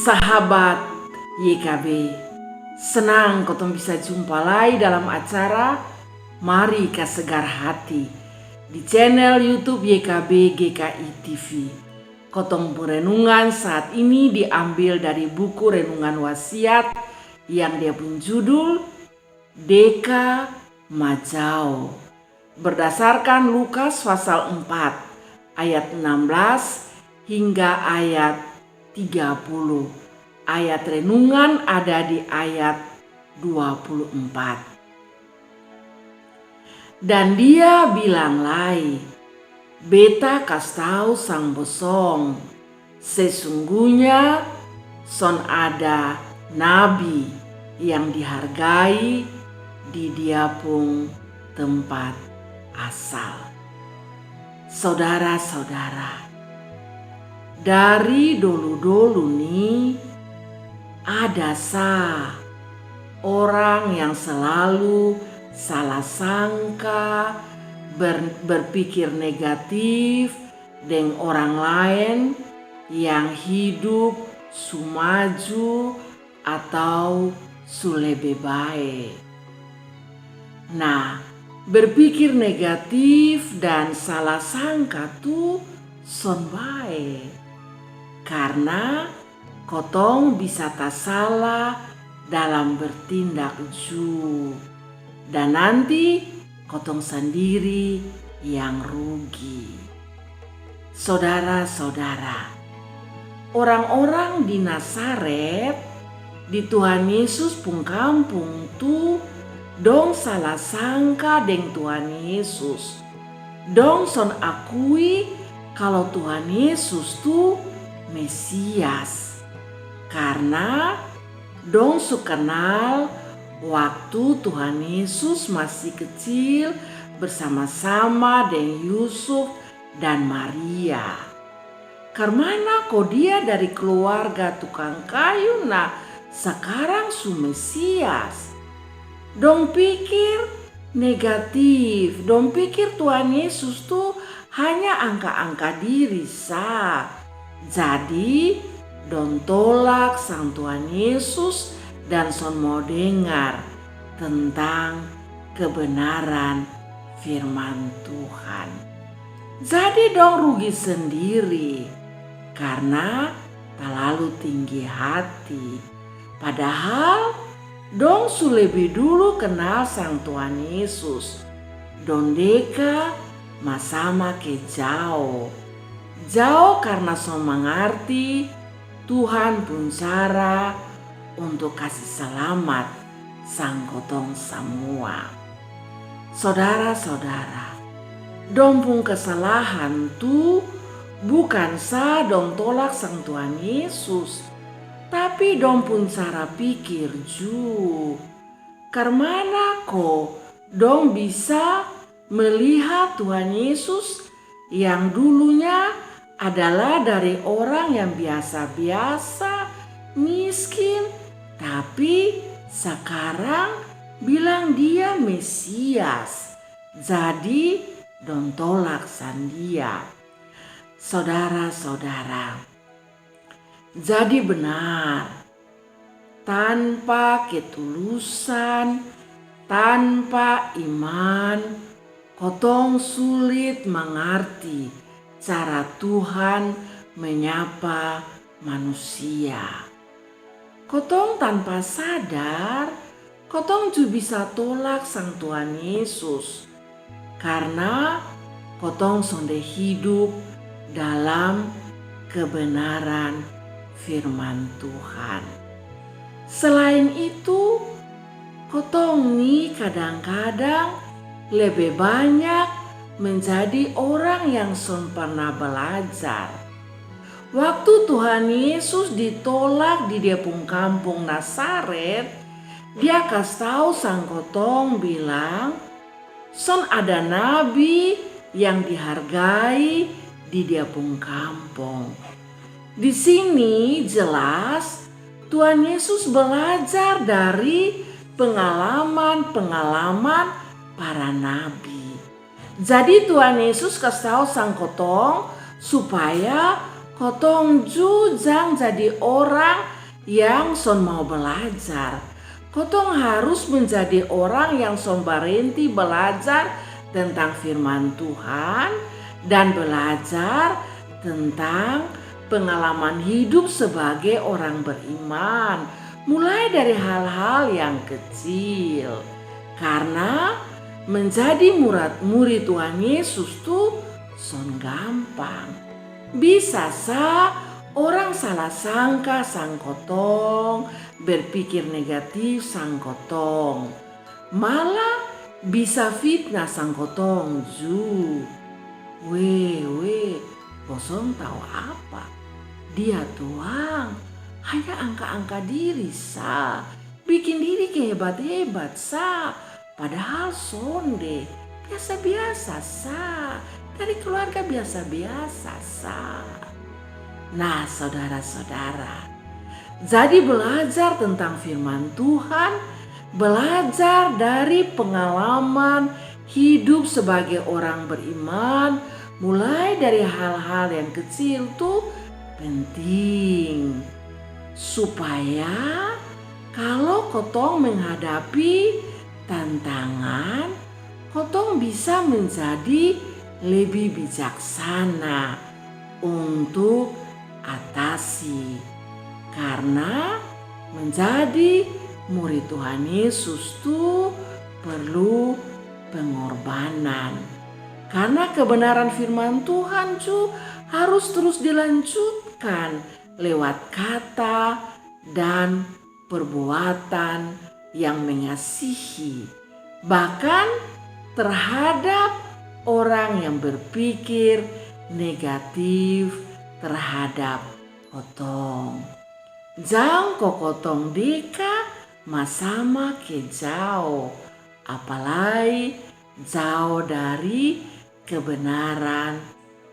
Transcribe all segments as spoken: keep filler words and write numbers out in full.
Sahabat Y K B, senang kotong bisa jumpa lai dalam acara Mari Kasegar Hati di channel YouTube Y K B G K I T V. Kotong pung renungan saat ini diambil dari buku renungan Wasiat yang dia pung judul Deka Majao. Berdasarkan Lukas pasal empat ayat enam belas hingga ayat tiga puluh. Ayat renungan ada di ayat dua puluh empat. Dan dia bilang lai, "Beta kas tau sang bosong, sesungguhnya son ada nabi yang dihargai di dia pung tempat asal." Saudara-saudara, dari dolu-dolu ni ada sa orang yang selalu salah sangka, ber-, berpikir negatif deng orang laen yang hidup su maju atau su lebe bae. Nah, berpikir negatif dan salah sangka tu son bae. Karna kotong bisa tasala dalam bertindak ju. Dan nanti kotong sandiri yang rugi. Saudara-saudara, orang-orang di Nazaret, di Tuhan Yesus pung kampung tu, dong salah sangka deng Tuhan Yesus. Dong son akui kalo Tuhan Yesus tu Mesias. Karna dong su kanal waktu Tuhan Yesus masih kecil bersama-sama deng Yusuf dan Maria. Karmana ko dia dari keluarga tukang kayu na sakarang su Mesias? Dong pikir negatif, dong pikir Tuhan Yesus tu hanya angka-angka diri sa. Jadi, dong tolak sang Tuhan Yesus dan son mau dengar tentang kebenaran firman Tuhan. Jadi dong rugi sendiri karna talalu tinggi hati. Padahal dong su lebih dulu kenal sang Tuhan Yesus. Dong deka ma sama ke jao. Jao karna son mangarti Tuhan pung cara untuk kasi salamat sang kotong samua. Sodara-sodara, dong pung kasalahan tu bukan sa dong tolak sang Tuhan Yesus, tapi dong pung cara pikir ju. Karmana ko dong bisa melihat Tuhan Yesus yang dulunya adalah dari orang yang biasa-biasa, miskin, tapi sakarang bilang Dia Mesias. Jadi dong tolak sang Dia. Sodara-sodara, jadi benar, tanpa ketulusan, tanpa iman, kotong sulit mangarti cara Tuhan menyapa manusia. Kotong tanpa sadar, kotong ju bisa tolak sang Tuhan Yesus. Karna kotong sonde hidup dalam kebenaran firman Tuhan. Selain itu, kotong ni kadang-kadang lebe banyak menjadi orang yang son parna balajar. Waktu Tuhan Yesus ditolak di Dia pung kampung Nasaret, Dia kas tau sang kotong bilang, son ada nabi yang dihargai di Dia pung kampung. Di sini jelas Tuhan Yesus balajar dari pengalaman-pengalaman para nabi. Jadi Tuhan Yesus kas tau sang kotong supaya Kotong ju jang jadi orang yang son mau balajar. Kotong harus menjadi orang yang son barenti balajar tentang firman Tuhan dan balajar tentang pengalaman hidup sebagai orang beriman, mulai dari hal-hal yang kecil. Karena menjadi murid Tuhan Yesus tu son gampang. Bisa sa orang salah sangka sang kotong, berpikir negatif sang kotong, malah bisa fitnah sang kotong ju. Weh, weh, bosong tau apa? Dia tuang hanya angka-angka diri sa, bikin diri kehebat-hebat sa, padahal sonde, biasa-biasa sa, dari keluarga biasa-biasa sa. Nah, saudara-saudara, jadi belajar tentang firman Tuhan, belajar dari pengalaman hidup sebagai orang beriman, mulai dari hal-hal yang kecil tu penting, supaya kalau kotong menghadapi tantangan, kotong bisa menjadi lebih bijaksana untuk atasi. Karena menjadi murid Tuhan Yesus tu perlu pengorbanan. Karena kebenaran firman Tuhan ju harus terus dilanjutkan lewat kata dan perbuatan yang mengasihi, bahkan terhadap orang yang berpikir negatif terhadap kotong. Jang ko kotong deka masama ke jao, apalai jao dari kebenaran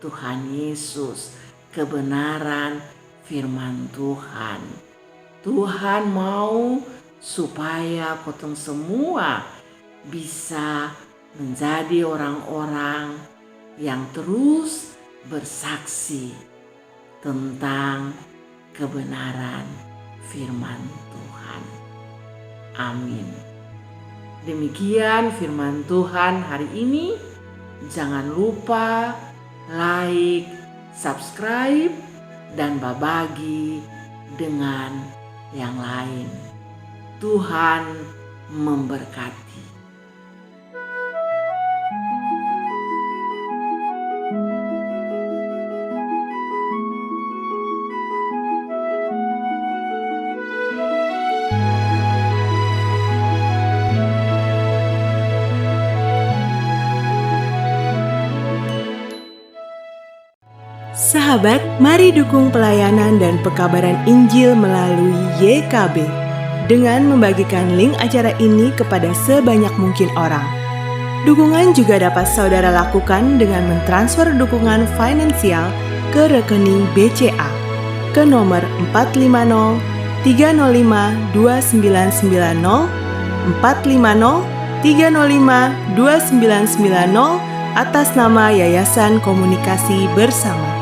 Tuhan Yesus, kebenaran firman Tuhan. Tuhan mau supaya kotong semua bisa menjadi orang-orang yang terus bersaksi tentang kebenaran firman Tuhan. Amin. Demikian firman Tuhan hari ini. Jangan lupa like, subscribe, dan babagi dengan yang lain. Tuhan memberkati. Sahabat, mari dukung pelayanan dan pekabaran Injil melalui Y K B dengan membagikan link acara ini kepada sebanyak mungkin orang. Dukungan juga dapat saudara lakukan dengan mentransfer dukungan finansial ke rekening B C A ke nomor empat lima nol tiga nol lima dua sembilan sembilan nol, empat lima nol tiga nol lima dua sembilan sembilan nol, atas nama Yayasan Komunikasi Bersama.